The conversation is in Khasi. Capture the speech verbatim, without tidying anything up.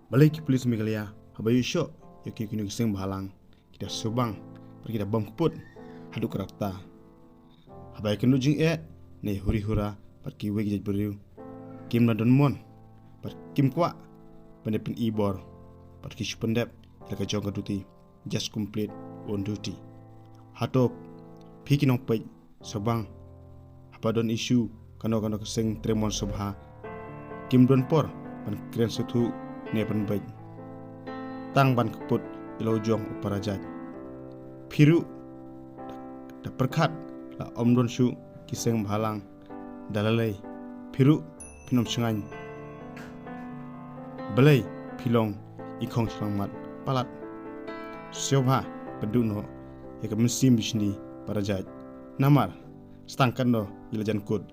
Balei ki police Meghalaya haba ïoh shoh ïa kino kino ki seng bhalang ki da sngewbang bad ki da bam kput haduh katta? Haba ïa kynduh jingeh ne huri hura bad kiwei ki jait briew, kim da don mon bad kim kwah ban da pyni bor bad ki shu pyndep ïa la ka jong ka duty, just complete on duty. Hato phi ki nongpeit sngewbang haba don issue kano kano ka seng trei mon sngewbha kim don por ban kren sngewthuh ne ban beit, tang ban kput ïa la u jong u para jait? Phi ruh da pyrkhat la ym don shuh ki seng bhalang da lei lei, phi ruh phin ym shngaiñ. Balei phi long i khong shyllangmat palat? Sngewbha pynduh noh ïa ka mynsiem bishni para jait, namar sa tang katno ïa la jan kut